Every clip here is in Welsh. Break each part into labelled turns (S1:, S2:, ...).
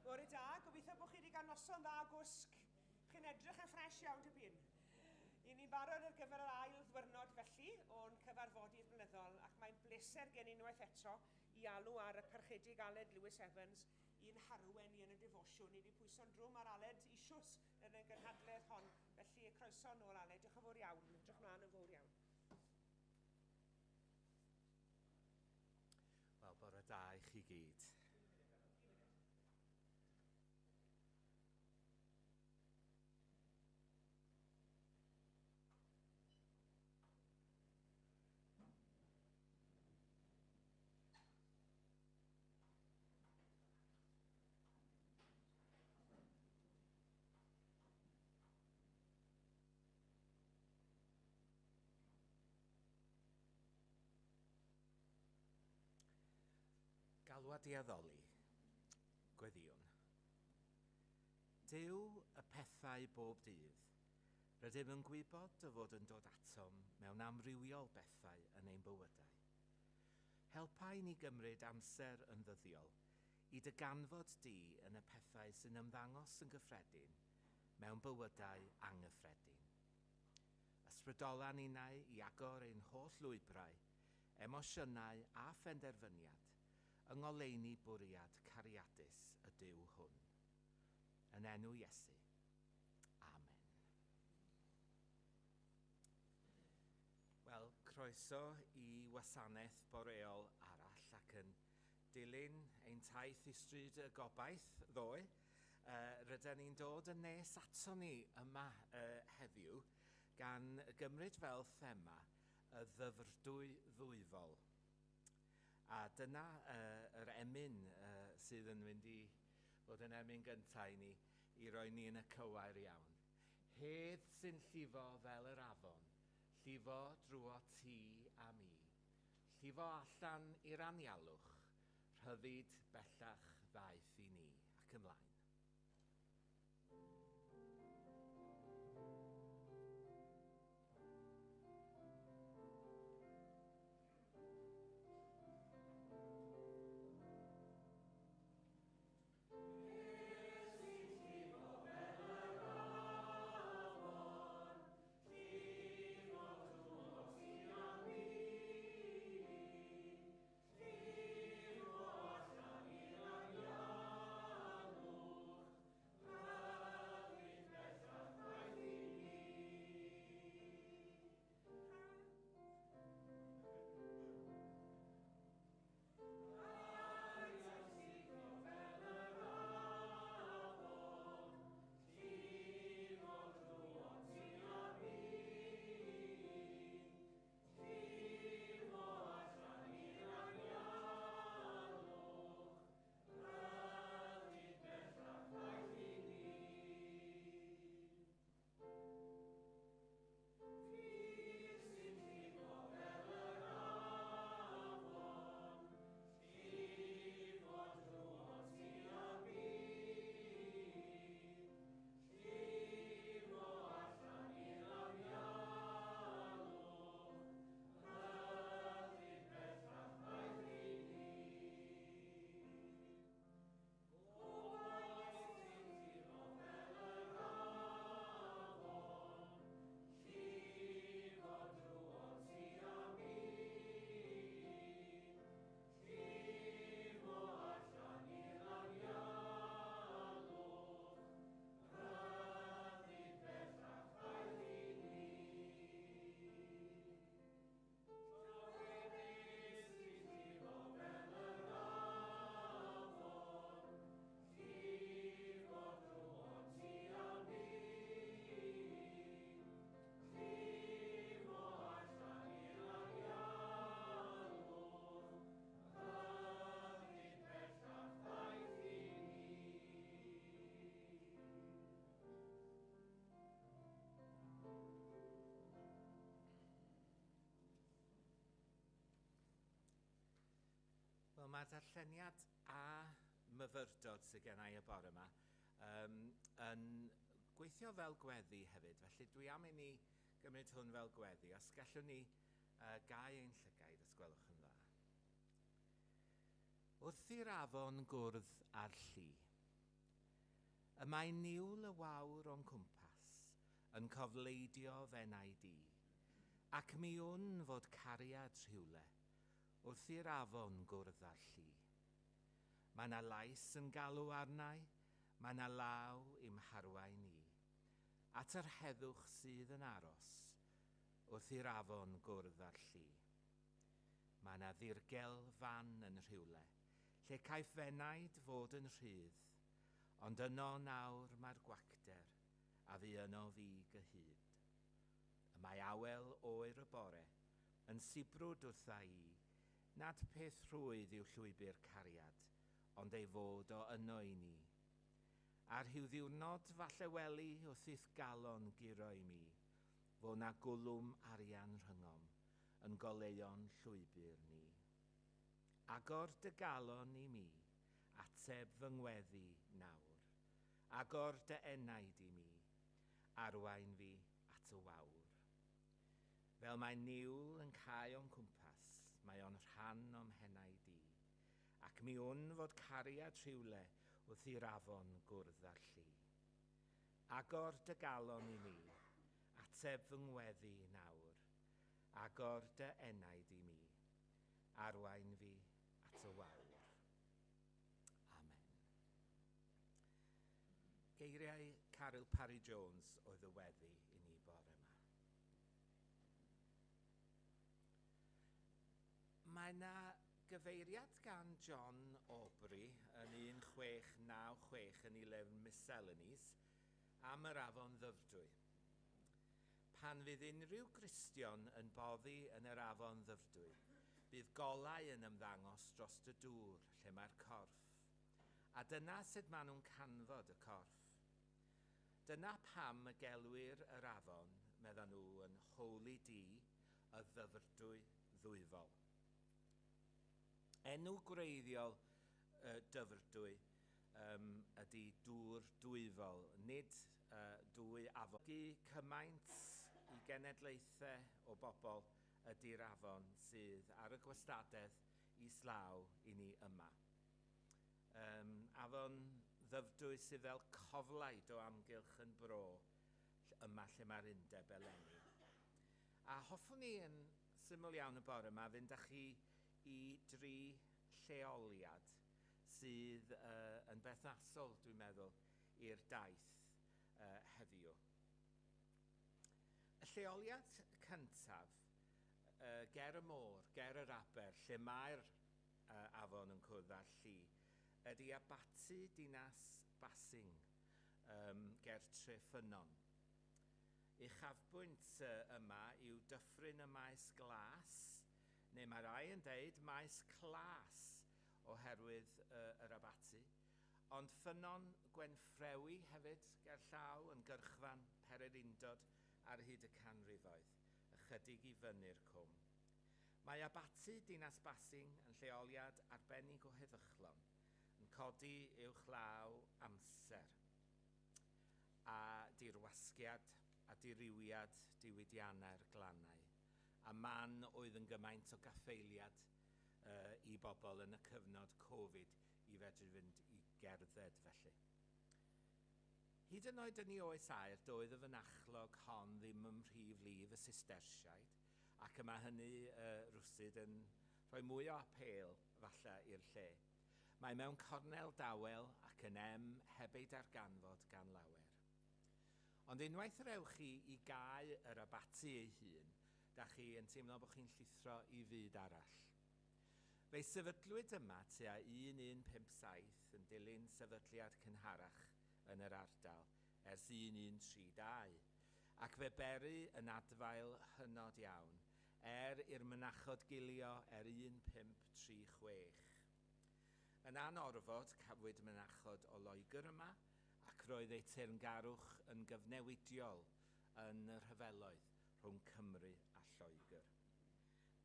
S1: Bore da, gobeithio bod chi wedi cael noson dda o gwsg. Chi'n edrych yn ffres iawn dipyn. I ni'n barod ar gyfer yr ail ddwyrnod felly o'n cyfarfodydd blynyddol ac mae'n bleser gen i unwaith eto i alw ar y Parchedig Aled Lewis Evans i'n harwen ni yn y defosiwn. Ni wedi pwyso'n drwm ar Aled isiws yn y gynhadledd hon, felly croeso nôl Aled, diolch yn fawr iawn, edrych mlaen yn fawr iawn.
S2: Wel, bore da i chi gyd. Galwad i addoli. Gweddïwn. Duw y pethau bob dydd. Rydym yn gwybod dy fod yn dod atom mewn amrywiol bethau yn ein bywydau. Helpa i ni gymryd amser yn ddyddiol i dy ganfod di yn y pethau sy'n ymddangos yn gyffredin mewn bywydau anghyffredin. Ysbrydola ninnau i agor ein holl lwybrau, emosiynau a phenderfyniad yng ngoleuni bwriad cariadus y Duw hwn. Yn enw Iesu. Amen. Wel, croeso i wasanaeth boreol arall ac yn dilyn ein taith i Stryd y Gobaith ddoe, rydyn ni'n dod yn nes ato ni yma heddiw gan gymryd fel thema y ddyfrdwy ddwyfol. A dyna yr emyn sydd yn mynd i fod yn emyn gyntaf i ni, i roi ni yn y cywair iawn. Hedd sy'n llifo fel yr afon, llifo drwo ti a mi. Llifo allan i'r anialwch, rhyddid bellach ddaeth i ni. Ac ymlaen. Wel, mae'r darlleniad a myfyrdod sydd gen i y bore yma yn gweithio fel gweddi hefyd, felly dwi am i ni gymryd hwn fel gweddi. Os gallwn ni gau ein llygaid, os gwelwch yn dda. Wrth i'r afon gwrdd â'r lli, Y mae niwl y wawr o'n cwmpas yn cofleidio f'enaid i, ac mi wn fod cariad rhywle wrth i'r afon gwrdd â'r lli. Mae 'na lais yn galw arnai, mae 'na law i'm harwain i, at yr heddwch sydd yn aros wrth i'r afon gwrdd â'r lli. Mae 'na ddirgel fan yn rhywle lle caiff f'enaid fod yn rhydd, ond yno nawr mae'r gwacter a fu yno fi gyhyd. Y mae awel oer y bore yn sibrwd wrtha i nad peth rhwydd yw llwybr cariad, ond ei fod o yno i ni. A rhyw ddiwrnod falle weli wrth i'th galon guro i mi, fo 'na gwlwm arian rhyngom yn goleuo'n llwybr ni. Agor dy galon i mi, ateb fy ngweddi nawr. Agor dy enaid i mi, arwain fi at y wawr. Fel mae niwl yn cau o'n cwmpas, mae o'n rhan o'm henaid i, ac mi wn fod cariad rhywle wrth i'r afon gwrdd â'r lli. Agor dy galon i mi, ateb fy ngweddi nawr. Agor dy enaid i mi, arwain fi at y wawr. Amen. Geiriau Caryl Parry Jones oedd y weddi i ni bore yma. Mae yna gyfeiriad gan John Aubrey yn 1696 yn ei lyfr Miscellanies am yr afon Ddyfrdwy. Pan fydd unrhyw Gristion yn boddi yn yr afon Ddyfrdwy, bydd golau yn ymddangos dros y dŵr lle mae'r corff. A dyna sut maen nhw'n canfod y corff. Dyna pam y gelwir yr afon, meddan nhw, yn Holy Dee, y Ddyfrdwy Ddwyfol. Enw gwreiddiol y Dyfrdwy ydy dŵr dwyfol, nid dwy afon. Cymaint i genedlaethau o bobl ydy'r afon sydd ar y gwastadedd islaw i ni yma. Afon Ddyfrdwy sydd fel coflaid o amgylch yn bro yma lle mae'r undeb eleni. A hoffwn ni yn syml iawn y bore yma fynd â chi i dri lleoliad sydd yn berthnasol, dwi'n meddwl, i'r daith heddiw. Y lleoliad cyntaf, ger y môr, ger yr aber, lle mae'r afon yn cwrdd â'r lli, ydy Abaty Dinas Basing, ger Treffynnon. Uchafbwynt yma yw dyffryn y Maes Glas, neu mae rai yn deud Maes Clas oherwydd yr abaty, ond ffynnon Gwenffrewi hefyd ger llaw yn gyrchfan pererindod ar hyd y canrifoedd, ychydig i fyny'r cwm. Mae Abaty Dinas Basing yn lleoliad arbennig o heddychlon, yn codi uwchlaw amser a dirwasgiad a dirywiad diwydiannau'r glannau, a man oedd yn gymaint o gaffaeliad i bobl yn y cyfnod Covid i fedru fynd i gerdded felly. Hyd yn oed yn ei oes aur, doedd y fynachlog hon ddim ym mhrif lif y Sistersiaid, ac y mae hynny rywsut yn rhoi mwy o apêl falle i'r lle. Mae mewn cornel dawel ac yn em heb ei darganfod gan lawer. Ond unwaith yr ewch chi i gau yr abaty ei hun, da chi yn teimlo bod chi'n llithro i fyd arall. Fe'i sefydlwyd yma tua 1157 yn dilyn sefydliad cynharach yn yr ardal ers 1132, ac fe bery yn adfail hynod iawn, er i'r mynachod gilio er 1536. Yn anorfod, cafwyd mynachod o Loegr yma, ac roedd eu teyrngarwch yn gyfnewidiol yn y rhyfeloedd rhwng Cymru a Lloegr.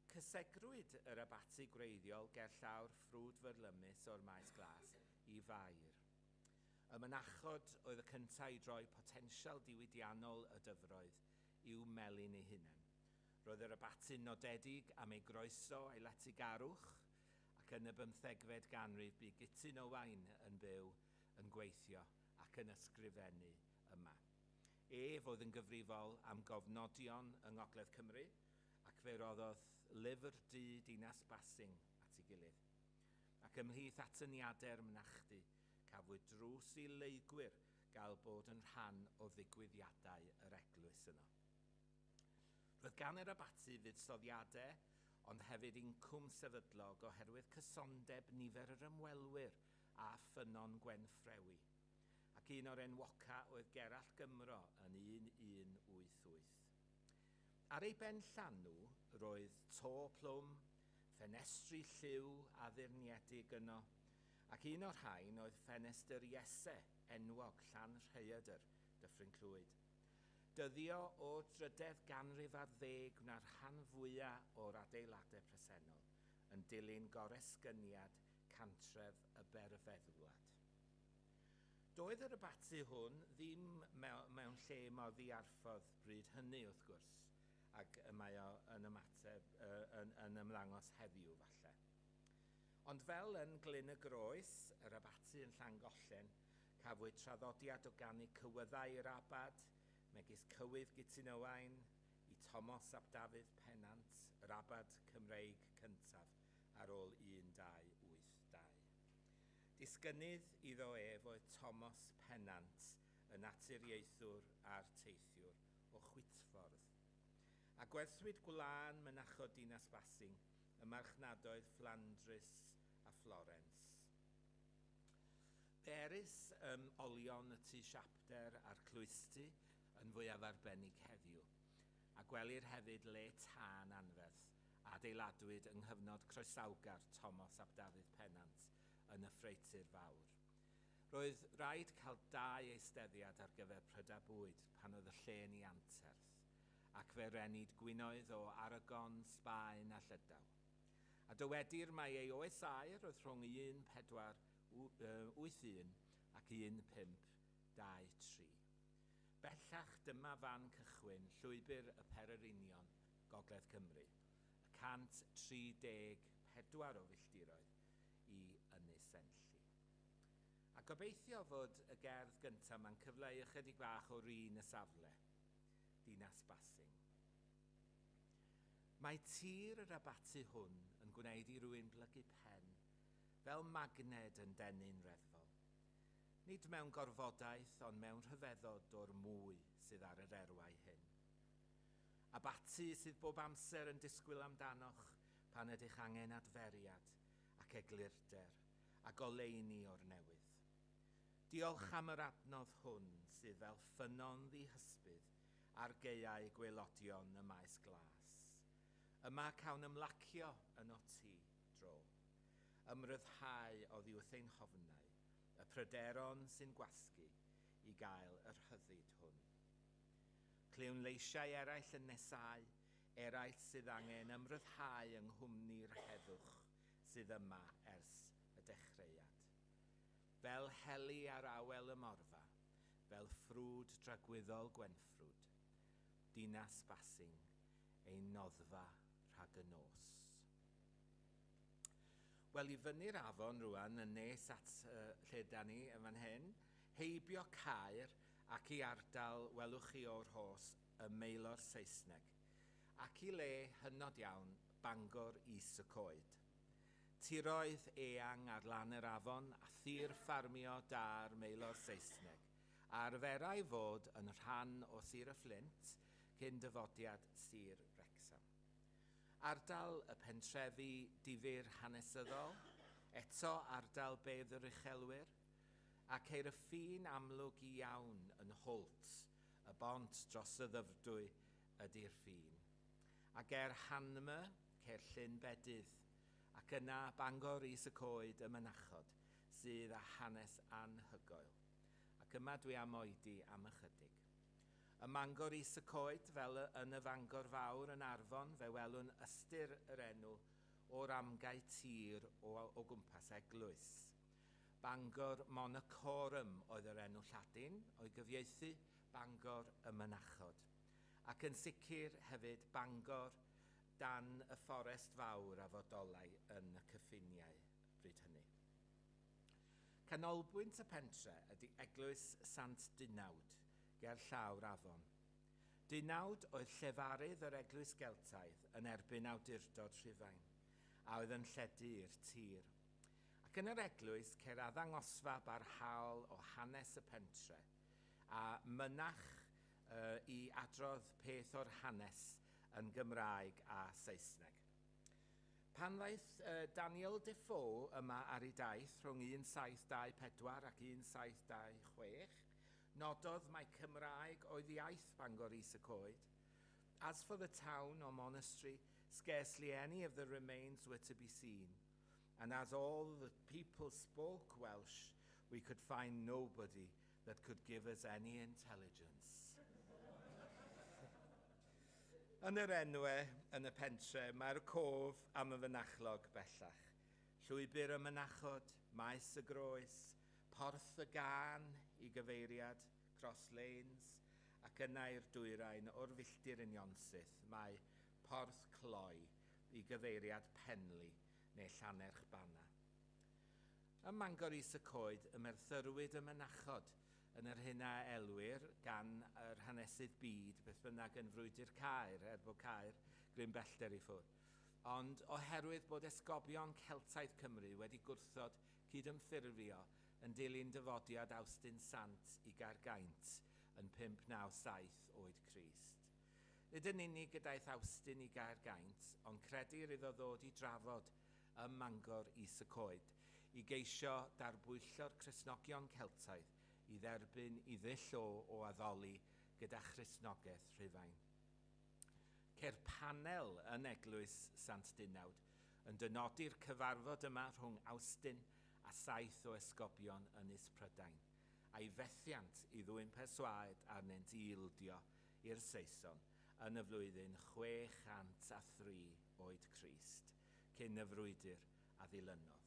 S2: Cysegrwyd yr abaty gwreiddiol ger llawr ffrwd fyrlymus o'r Maes Glas i Fair. Y mynachod oedd y cyntaf i droi potensial diwydiannol y dyfroedd i'w melin eu hunain. Roedd yr abaty'n nodedig am ei groeso a'i letygarwch, ac yn y bymthegfed ganrif bu Gutun Owain yn byw, yn gweithio ac ac yn ysgrifennu yma. Ef oedd yn gyfrifol am gofnodion yng Ngogledd Cymru ac fe roddodd lyfr du Dinas Basing at ei gilydd. Ac ymhlith atyniadau'r mynachdy, cafwyd drws i leygwyr gael bod yn rhan o ddigwyddiadau yr eglwys yno. Roedd gan yr abaty fuddsoddiadau, ond hefyd incwm sefydlog oherwydd cysondeb nifer yr ymwelwyr a ffynnon Gwenffrewi. Ac un o'r enwoca oedd Gerallt Gymro yn 1188. Ar ei ben llanw roedd to plwm, ffenestri lliw addurniedig yno, ac un o'r rhain oedd ffenestr Iese enwog Llanrhaeadr, Dyffryn Clwyd. Dyddio o'r drydedd ganrif ar ddeg wna'r rhan fwyaf o'r adeiladau presennol yn dilyn goresgyniad cantref y Berfeddwlad. Doedd yr abaty hwn ddim mewn lle mor ddiarffordd bryd hynny, wrth gwrs, ac y mae o yn ymateb, yn, yn ymddangos heddiw, falle. Ond fel yn Glyn y Groes, yr abaty yn Llangollen, cafwyd traddodiad o ganu cywyddau i'r abad, megis cywydd Gutun Owain, i Tomos ap Dafydd Pennant, yr abad Cymreig cyntaf ar ôl 1282. Disgynnydd iddo ef oedd Tomos Pennant, y naturiaethwr a'r teithiwr o Chwitffordd. A gwerthwyd gwlân mynachod Dinas Basing ym marchnadoedd Fflandrys a Florence. Fe erys ym olion y tŷ siapter a'r clwysty yn fwyaf arbennig heddiw, a gwelir hefyd le tân anferth a adeiladwyd yng nghyfnod croesawgar Tomos ap Dafydd Pennant yn y ffreutur fawr. Roedd rhaid cael dau eisteddiad ar gyfer prydau bwyd pan oedd y lle'n ei anterth, ac fe renid gwinoedd o Aragon, Sbaen a Llydaw. A dywedir mai ei oes aur oedd rhwng 1481 ac 1523. Bellach dyma fan cychwyn llwybr y Pererinion, Gogledd Cymru, y 134 o filltiroedd i Ynys Enlli. A gobeithio fod y gerdd gyntaf yma'n cyfleu ychydig bach o rin y safle, Dinas Basing. Mae tir yr abaty hwn yn gwneud i rywun blygu pen, fel magned yn denu'n reddfol. Nid mewn gorfodaeth, ond mewn rhyfeddod o'r mwy sydd ar yr erwau hyn. Abaty sydd bob amser yn disgwyl amdanoch pan ydych angen adferiad ac eglurder a goleuni o'r newydd. Diolch am yr adnodd hwn sydd fel ffynnon ddihysbydd ar gaeau gwaelodion y maes glas. Yma cawn ymlacio yno ti, dro. Ymryddhau oddi wrth ein hofnau, y pryderon sy'n gwasgu i gael y rhyddid hwn. Clywn leisiau eraill yn nesáu, eraill sydd angen ymryddhau yng nghwmni'r heddwch sydd yma ers y dechreuad. Fel heli ar awel y morfa, fel ffrwd dragwyddol Gwenffrwd, Dinas Basing, ein noddfa rhag y nos. Wel, i fyny'r afon rwan, yn nes at lle da ni yn fan hyn, heibio Caer ac i ardal, welwch chi o'r Rhos, y Maelor Saesneg, ac i le hynod iawn, Bangor Is y Coed. Tiroedd eang ar lan yr afon a thir ffarmio da'r Maelor Saesneg, a arferai fod yn rhan o Sir y Fflint cyn dyfodiad Sir Wrecsam. Ardal y pentrefi difyr hanesyddol, eto ardal bedd yr uchelwyr, a ceir y ffin amlwg iawn yn Holt, y bont dros y Ddyfrdwy ydy'r ffin. A ger Hanmer ceir Llyn Bedydd, ac yna Bangor Is y Coed y Mynachod, sydd â hanes anhygoel. Ac yma dwi am oedi am ychydig. Ym Mangor Is y Coed, fel yn y Fangor Fawr yn Arfon, fe welwn ystyr yr enw o'r amgau tir o, o gwmpas eglwys. Bangor Monachorum oedd yr enw Lladin, o'i gyfieithu Bangor y Mynachod. Ac yn sicr hefyd Bangor dan y fforest fawr a fodolai yn y cyffiniau bryd hynny. Canolbwynt y pentre ydy Eglwys Sant Dunawd, ger llawr afon. Dunawd oedd llefarydd yr Eglwys Geltaidd yn erbyn awdurdod Rhufain, a oedd yn lledu i'r tir. Ac yn yr eglwys ceir arddangosfa barhaol o hanes y pentre, a mynach i adrodd peth o'r hanes yn Gymraeg a Saesneg. Pan ddaeth Daniel Defoe yma ar ei daith rhwng 1724 ac 1726, nododd mai Cymraeg oedd iaith Bangor Is y Coed. As for the town or monastery, scarcely any of the remains were to be seen, and as all the people spoke Welsh, we could find nobody that could give us any intelligence. Yn yr enwau yn y pentre, mae'r cof am y fynachlog bellach. Llwybr y Mynachod, Maes y Groes, Porth y Gân i gyfeiriad Cross Lanes, ac yna i'r dwyrain o'r filltir unionsyth mae Porth Cloi i gyfeiriad Penli neu Llannerch Banna. Ym Mangor Is y Coed y merthyrwyd y mynachod yn yr hyn a elwir gan yr hanesydd byd beth bynnag yn frwydr Caer, er bod Caer gryn bellter i ffwrdd. Ond oherwydd bod esgobion Celtaidd Cymru wedi gwrthod cydymffurfio yn dilyn dyfodiad Awstin Sant i Gaergaint yn 597 oed Crist. Nid yn unig y daeth Awstin i Gaergaint, ond credir iddo ddod i drafod ym Mangor Is y Coed, i geisio darbwyllo'r Cristnogion Celtaidd i dderbyn i ddull o o addoli gyda Christnogaeth Rhufain. Ceir panel yn Eglwys Sant Dunawd yn dynodi'r cyfarfod yma rhwng Awstin a saith o esgobion Ynys Prydain, a'i fethiant i ddwyn perswaed arnynt i ildio i'r Saeson yn y flwyddyn 603 oed Crist, cyn y frwydr a ddilynodd.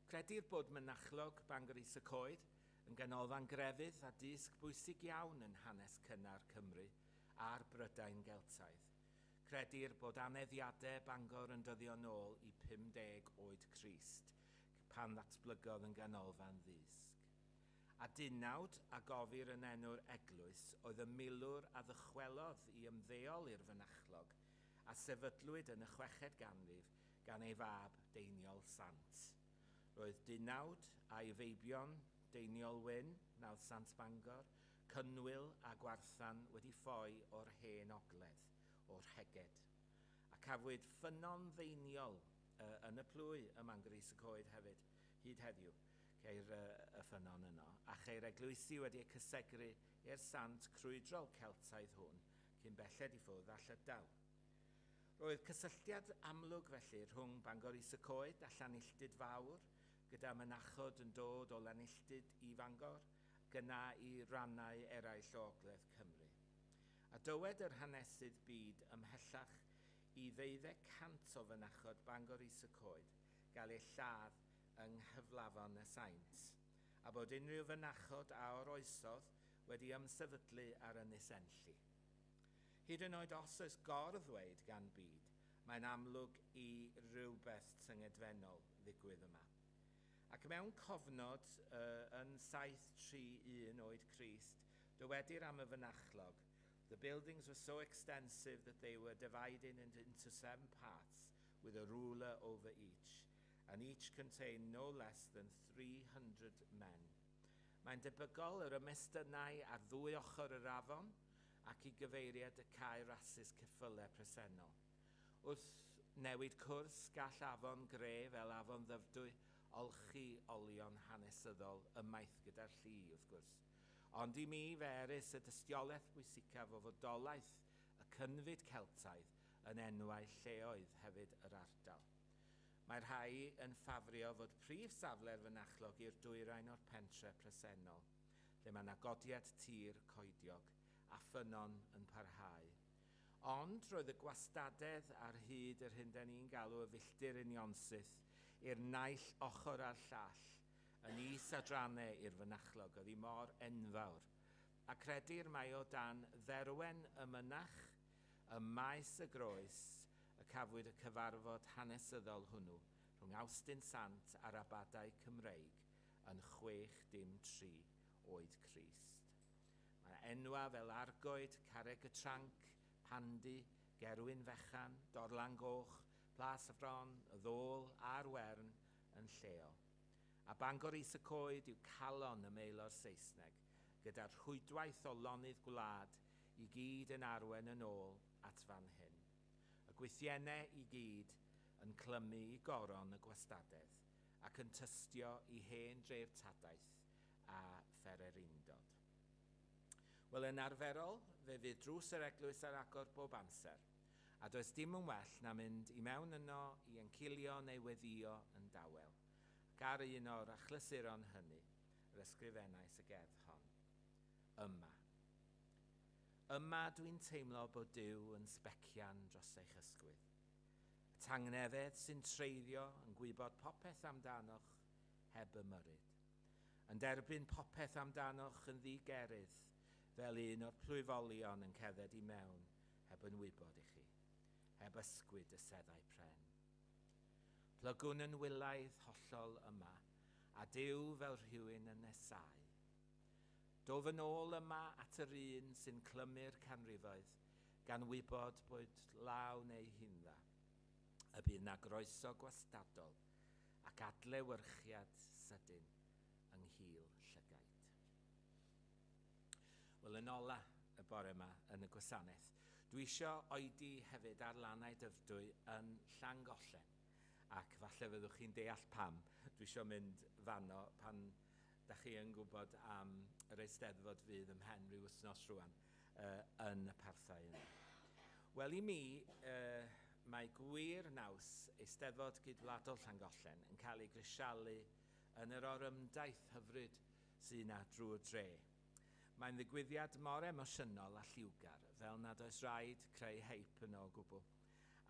S2: Credir bod mynachlog Bangor Is y Coed yn ganolfan grefydd a dysg bwysig iawn yn hanes cynnar Cymru a'r Brydain Geltaidd. Credir bod aneddiadau Bangor yn dyddio nôl i 50 oed Crist, pan ddatblygodd yn ganolfan ddysg. A Dunawd, a gofir yn enw'r eglwys, oedd y milwr a ddychwelodd i ymddeol i'r fynachlog a sefydlwyd yn y chweched ganrif gan ei fab Deiniol Sant. Roedd Dunawd a'i feibion Deiniol Wyn, nawdd Sant Bangor, Cynwyl a Gwarthan wedi ffoi o'r hen ogledd, o'r Rheged. A cafwyd ffynnon ddeiniol yn y plwy ym Mangor Is y Coed hefyd, hyd heddiw, ceir y ffynnon yno, a cheir eglwysi wedi eu cysegru i'r sant crwydrol Celtaidd hwn cyn belled i ffwrdd â Llydaw. Roedd cysylltiad amlwg felly rhwng Bangor Is y Coed a Llanilltud Fawr, gyda mynachod yn dod o Lanilltud i Fangor, ac yna i rannau eraill o Ogledd Cymru. A dywed yr hanesydd byd ymhellach i 1,200 o fynachod Bangor Is y Coed gael eu lladd yng nghyflafan y saint, a bod unrhyw fynachod a oroesodd wedi ymsefydlu ar Ynys Enlli. Hyd yn oed os oes gor-ddweud gan Bede, mae'n amlwg i rywbeth tyngedfennol ddigwydd yma. Ac mewn cofnod yn 731 oed Crist, dywedir am y fynachlog, "The buildings were so extensive that they were divided into seven parts with a ruler over each, and each contained no less than 300 men." Mae'n debygol yr ymestynnau ar ddwy ochr yr afon ac i gyfeiriad y cae rasys ceffylau presennol. Wrth newid cwrs, gall afon gre fel afon Ddyfrdwy olchi olion hanesyddol ymaith gyda'r lli, wrth gwrs. Ond i mi, fe erys y dystiolaeth bwysicaf o fodolaeth y cynfyd Celtaidd yn enwau lleoedd hefyd yr ardal. Mae rhai yn ffafrio fod prif safle'r fynachlog i'r dwyrain o'r pentre presennol, lle mae yna godiad tir coediog a ffynnon yn parhau. Ond roedd y gwastadedd ar hyd yr hyn da ni'n galw y filltir unionsyth i'r naill ochr a'r llall, yn is adrannau i'r fynachlog, oedd hi mor enfawr. A credir mai o dan dderwen y mynach ym Maes y Groes y cafwyd y cyfarfod hanesyddol hwnnw rhwng rhwng Awstin Sant a'r Abadau Cymreig yn 603 oed Crist. Mae enwa fel Argoed, Carreg y Tranc, Pandy, Gerwyn Fechan, Dorlan Goch, Plas y Fron, y Ddôl a'r Wern yn lleol. A Bangor Is y Coed yw calon y maelor Saesneg, gyda'r rhwydwaith o lonydd gwlad i gyd yn arwain yn ôl at fan hyn. Y gwythiennau i gyd yn clymu i goron y gwastadedd ac yn tystio i hen dreftadaeth a phererindod. Wel, yn arferol, fe fydd drws yr eglwys ar agor bob amser, a does dim yn well na mynd i mewn yno i encilio neu weddio yn dawel. Ac ar un o'r achlysuron hynny, yr ysgrifennais y gerdd hon. Yma. Yma dwi'n teimlo bod Duw yn sbecian dros eich ysgwydd. Y tangnefedd sy'n treiddio yn gwybod popeth amdanoch heb ymyrryd. Yn derbyn popeth amdanoch yn ddigerydd fel un o'r plwyfolion yn cerdded i mewn heb yn wybod i chi, heb ysgwyd y seddau pren. Plygwn yn wylaidd hollol yma, a Duw fel rhywun yn nesáu. Dof yn ôl yma at yr un sy'n clymu'r canrifoedd, gan wybod bod law neu hindda, y bydd na groeso gwastadol ac adlewyrchiad sydyn yng nghil llygaid. Wel, yn ola y bore yma yn y gwasanaeth, dwi isio oedi hefyd ar lannau Dyfrdwy yn Llangollen, ac falle fyddwch chi'n deall pam dwi isio mynd fanno pan da chi yn gwybod am yr Eisteddfod fydd ymhen rhyw wythnos rwan yn y parthau yna. Wel, i mi, mae gwir naws Eisteddfod Gydwladol Llangollen yn cael ei grisialu yn yr orymdaith hyfryd sydd yna drwy'r dre. Mae'n ddigwyddiad mor emosiynol a lliwgar, fel nad oes rhaid creu heip yno o gwbl.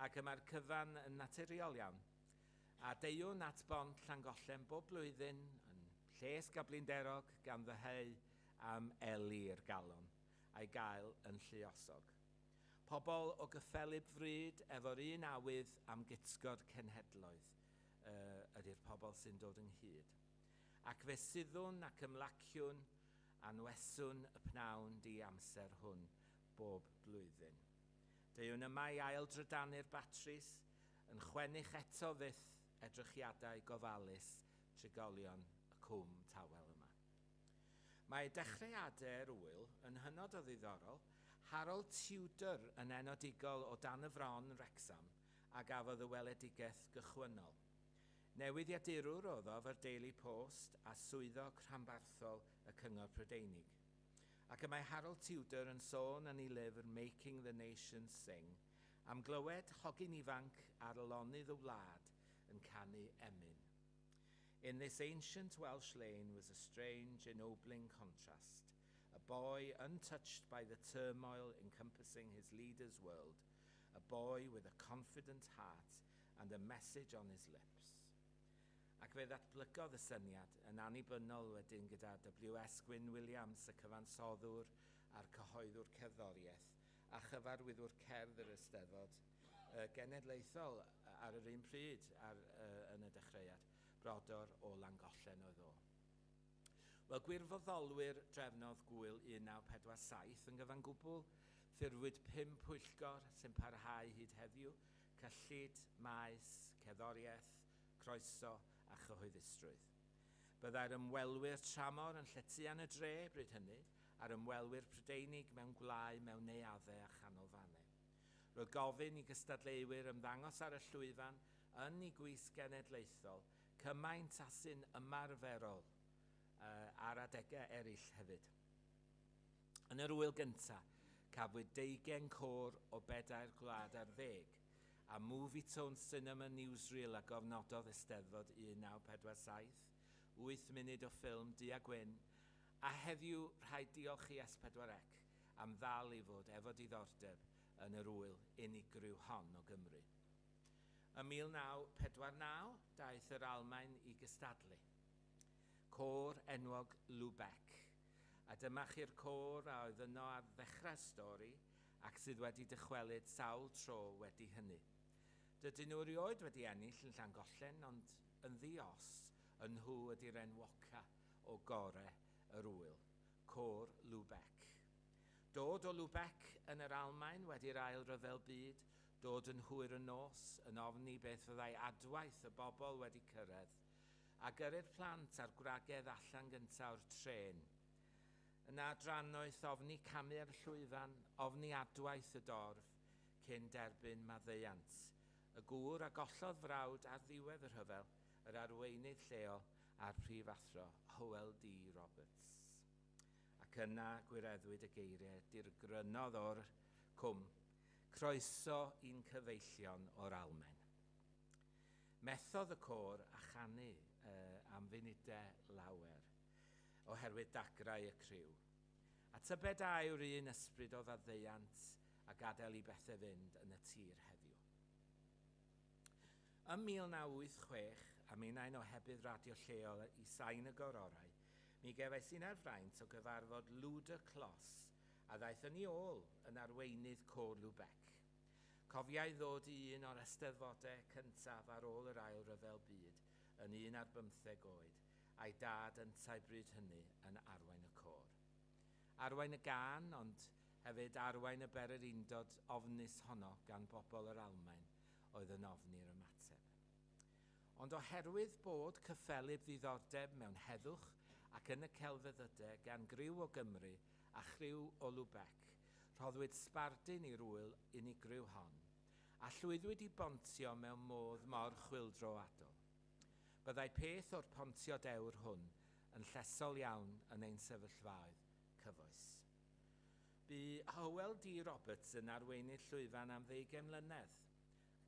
S2: Ac y mae'r cyfan yn naturiol iawn. A deuwn at bont Llangollen bob blwyddyn yn llesg a blinderog gan ddyheu am eli i'r galon, a'i gael yn lluosog. Pobl o gyffelyb fryd efo'r un awydd am gytgord cenhedloedd ydy'r pobl sy'n dod ynghyd. Ac fe suddwn ac ymlaciwn anweswn y pnawn di amser hwn bob blwyddyn. Deuwn yma i ail drydanu'r batris, yn chwennych eto fyth edrychiadau gofalus trigolion y cwm tawel yma. Mae dechreuadau'r ŵyl yn hynod o ddiddorol. Harold Tudor yn enodigol o Dan y Fron, Wrecsam, a gafodd y weledigaeth gychwynnol. Newyddiadurwr oedd o efo'r Daily Post a swyddog rhanbarthol y Cyngor Prydeinig. Ac y mae Harold Tudor yn sôn yn ei lyfr Making the Nation Sing am glywed hogyn ifanc ar lonydd y wlad yn canu emyn. In this ancient Welsh lane was a strange, ennobling contrast. A boy untouched by the turmoil encompassing his leader's world, a boy with a confident heart and a message on his lips. Ac fe ddatblygodd y syniad yn annibynnol wedyn gyda W.S. Gwyn Williams, y cyfansoddwr a'r cyhoeddwr cerddoriaeth, a chyfarwyddwr cerdd yr Eisteddfod genedlaethol ar yr un pryd yn y dechreuad, brodor o Langollen oedd o. Wel, gwirfoddolwyr drefnodd gwyl 1947 yn gyfan gwbl, ffurfwyd 5 pwyllgor sy'n parhau hyd heddiw, cyllid, maes, cerddoriaeth, croeso a chyhoeddusrwydd. Byddai'r ymwelwyr tramor yn llety yn y dre bryd hynny, a'r ymwelwyr Prydeinig mewn gwlâu mewn neuaddau a chanolfannau. Roedd gofyn i gystadleuwyr ymddangos ar y llwyfan yn ei gwisg genedlaethol, cymaint â sy'n ymarferol ar adegau eraill hefyd. Yn yr ŵyl gyntaf, cafwyd 20 côr o bedair gwlad ar ddeg, a Movietone Cinema Newsreel a gofnododd Eisteddfod 1947, 8 munud o ffilm du a gwyn, a heddiw rhaid diolch i S4C am ddal i fod efo diddordeb yn yr ŵyl unigryw hon o Gymru. Ym 1949, daeth yr Almaen i gystadlu. Côr enwog Lübeck. A dyma chi'r côr a oedd yno ar ddechrau'r stori ac sydd wedi dychwelyd sawl tro wedi hynny. Dydyn nhw erioed wedi ennill yn Llangollen, ond yn ddi-os, y nhw ydy'r enwoca o gore yr ŵyl, Côr Lübeck. Dod o Lübeck yn yr Almaen wedi'r Ail Ryfel Byd, dod yn hwyr y nos, yn ofni beth fyddai adwaith y bobl wedi cyrraedd, a gyrru'r plant a'r gwragedd allan gyntaf o'r trên. Yna drannoeth ofni camu ar y llwyfan, ofni adwaith y dorf, cyn derbyn maddeuant. Y gŵr a gollodd frawd ar ddiwedd y rhyfel, yr arweinydd lleol a'r prifathro Hywel D. Roberts. Ac yna gwireddwyd y geiriau dirgrynodd o'r cwm, "Croeso i'n cyfeillion o'r Almaen." Methodd y côr a chanu am funudau lawer, oherwydd dagrau y criw. A tybed a yw'r un ysbryd o faddeuant a gadael i bethau fynd yn y tir heddiw. Ym 1986, a minnau'n ohebydd radio lleol i Sain y Gororau, mi gefais innau'r fraint o gyfarfod Luder Kloss, a ddaeth yn ei ôl yn arweinydd Côr Lübeck. Cofiai ddod i un o'r eisteddfodau cyntaf ar ôl yr Ail Ryfel Byd yn 11 oed, a'i dad yntau bryd hynny yn arwain y côr. Arwain y gân, ond hefyd arwain y bererindod ofnus honno gan bobl yr Almaen oedd yn ofni'r ymateb. Ond oherwydd bod cyffelyb ddiddordeb mewn heddwch ac yn y celfyddydau gan griw o Gymru a chriw o Lübeck, rhoddwyd sbardun i'r ŵyl unigryw hon, a llwyddwyd i bontio mewn modd mor chwyldroadol. Byddai peth o'r pontio dewr hwn yn llesol iawn yn ein sefyllfaoedd cyfoes. Bu Hywel D. Roberts yn arweinydd llwyfan am 20 mlynedd.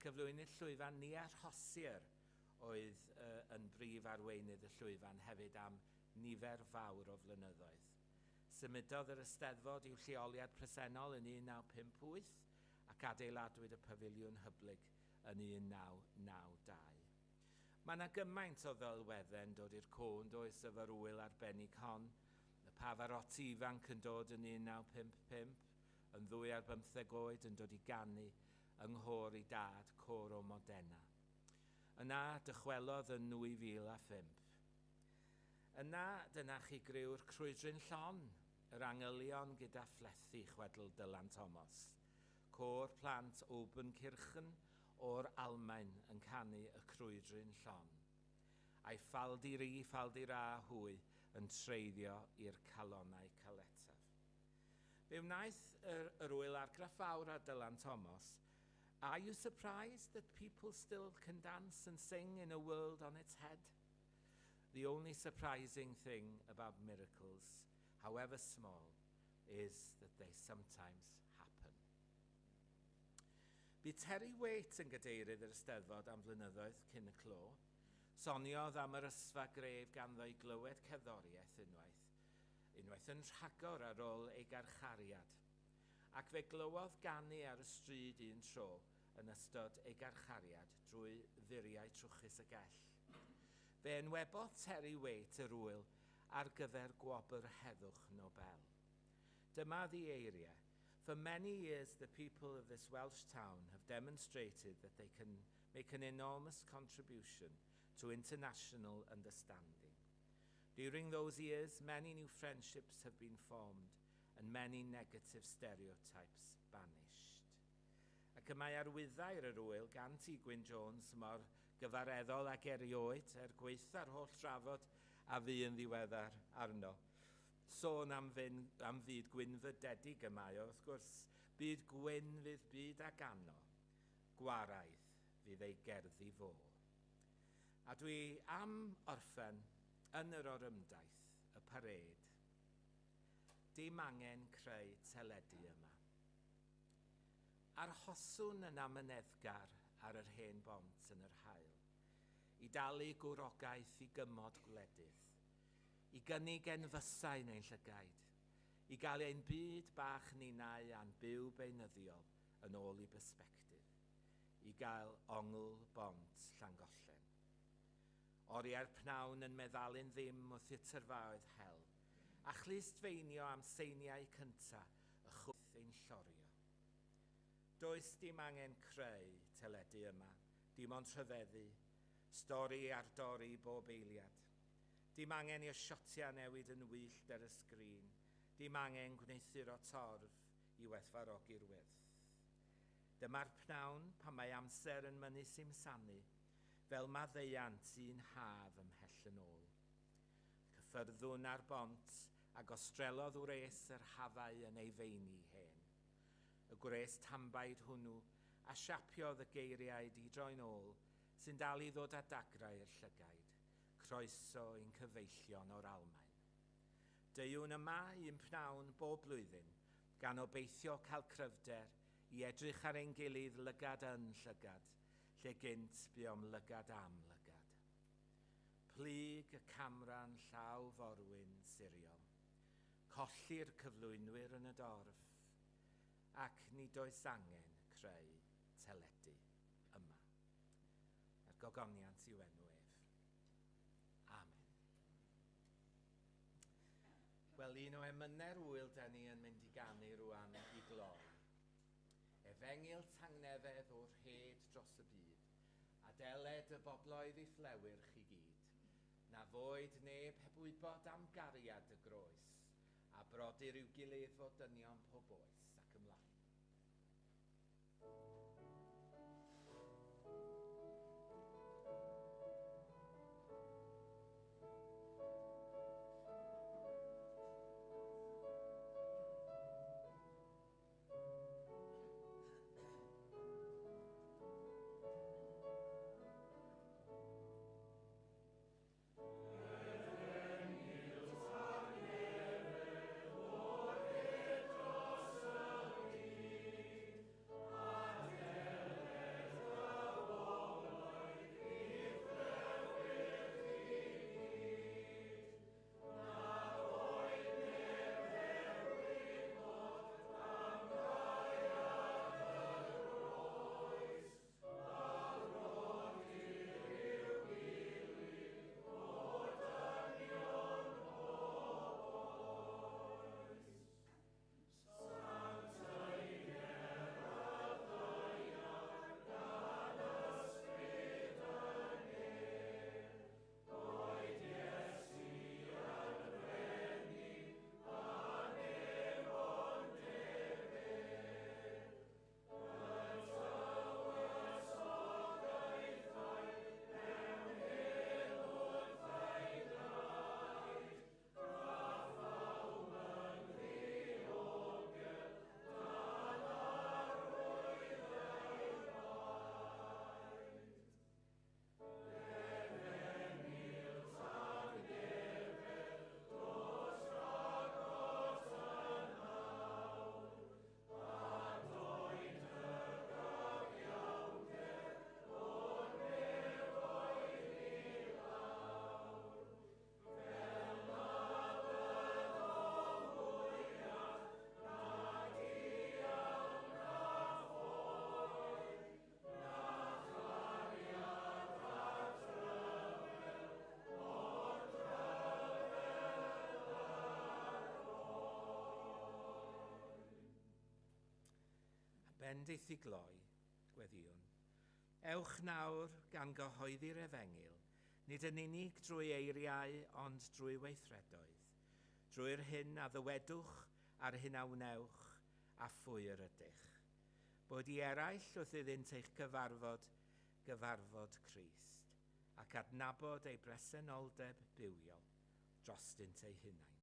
S2: Cyflwynydd llwyfan Nia Rhosier oedd yn brif arweinydd y llwyfan hefyd am nifer fawr o flynyddoedd. Symudodd yr Eisteddfod i'w lleoliad presennol yn 1958 ac adeiladwyd y pafiliwn hyblyg yn 1992. Mae yna gymaint o ddelweddau'n dod i'r co', does, efo'r ŵyl arbennig hon. Y Pavarotti ifanc yn dod yn 1955, yn 22 oed yn dod i ganu yng nghôr ei dad, côr o Modena. Yna dychwelodd yn 2005. Yna dyna chi griw'r Crwydryn Llon, yr angylion gyda phlethu, chwedl Dylan Thomas. Côr plant Obernkirchen o'r Almaen yn canu y Crwydryn Llon. A'i ffaldi-ri, ffaldi-ra hwy yn treiddio i'r calonnau caletaf. Fe wnaeth yr ŵyl argraff fawr ar Dylan Thomas. "Are you surprised that people still can dance and sing in a world on its head? The only surprising thing about miracles, however small, is that they sometimes happen." Bu Terry Waite yn gadeirydd yr Eisteddfod am flynyddoedd cyn y clo. Soniodd am yr ysfa gref ganddo i glywed cerddoriaeth unwaith yn rhagor ar ôl ei garchariad. Ac fe glywodd ganu ar y stryd un tro yn ystod ei garchariad drwy furiau trwchus y gell. Fe enwebodd Terry Waite yr ŵyl ar gyfer Gwobr Heddwch Nobel. Dyma ei eiriau. "For many years, the people of this Welsh town have demonstrated that they can make an enormous contribution to international understanding. During those years, many new friendships have been formed and many negative stereotypes banished." Ac y mae arwyddair yr ŵyl gan T. Gwyn Jones mor gyfareddol ag erioed er gwaetha'r holl drafod a fu yn ddiweddar arno. Sôn am fyd gwynfydedig y mae o, wrth gwrs, byd gwyn fydd byd a gano, gwaraidd fydd ei gerddi fo. A dwi am orffen yn yr orymdaith, y parêd. Dim angen creu teledu yma. Arhoswn yn amyneddgar ar yr hen bont yn yr haul, i dalu gwrogaeth i gymod gwledydd, i gynnig enfysau yn ein llygaid, i gael ein byd bach ninnau a'n byw beunyddiol yn ôl i bersbectif, i gael ongl bont Llangollen. Oriau'r pnawn yn meddalu'n ddim wrth i'r tyrfaoedd hel, a chlustfeinio am seiniau cynta y chwyth ein llorio. Does dim angen creu teledu yma. Dim ond rhyfeddu, stori ar dorri bob eiliad. Dim angen i'r siotiau newid yn wyllt ar y sgrin. Dim angen gwneuthur o torf i werthfawrogi'r wyrth. Dyma'r pnawn pan mae amser yn mynnu simsanu, fel maddeuant un haf ymhell yn ôl. Cyffyrddwn ar bont a gostrelodd wres yr hafau yn ei feini hen. Y gwres tanbaid hwnnw a siapiodd y geiriau di-droi'n ôl sy'n dal i ddod â dagrau i'r llygaid, croeso i'n cyfeillion o'r Almaen. Deuwn yma un pnawn bob blwyddyn, gan obeithio cael cryfder i edrych ar ein gilydd lygad yn llygad, lle gynt buom lygad am lygad. Plyg y camra'n llaw forwyn siriol. Colli'r cyflwynwyr yn y dorf. Ac nid oes angen creu teledu yma. A'r gogoniant i'w enw ef. Amen. Wel, un o emynau'r ŵyl da ni yn mynd i ganu rwan i gloi. Efengyl tangnefedd o'r rhed dros y byd, a deled y bobloedd i'th lewyrch i gyd. Na foed neb heb wybod am gariad y groes, a brodyr i'w gilydd fod dynion pob oes ac ymlaen. Bendith i gloi, gweddïwn. Ewch nawr gan gyhoeddi'r efengyl, nid yn unig drwy eiriau ond drwy weithredoedd, drwy'r hyn a ddywedwch a'r hyn a wnewch a phwy yr ydych. Bod i eraill wrth iddynt eich cyfarfod, gyfarfod Crist, ac adnabod ei bresenoldeb bywiol drostynt eu hunain.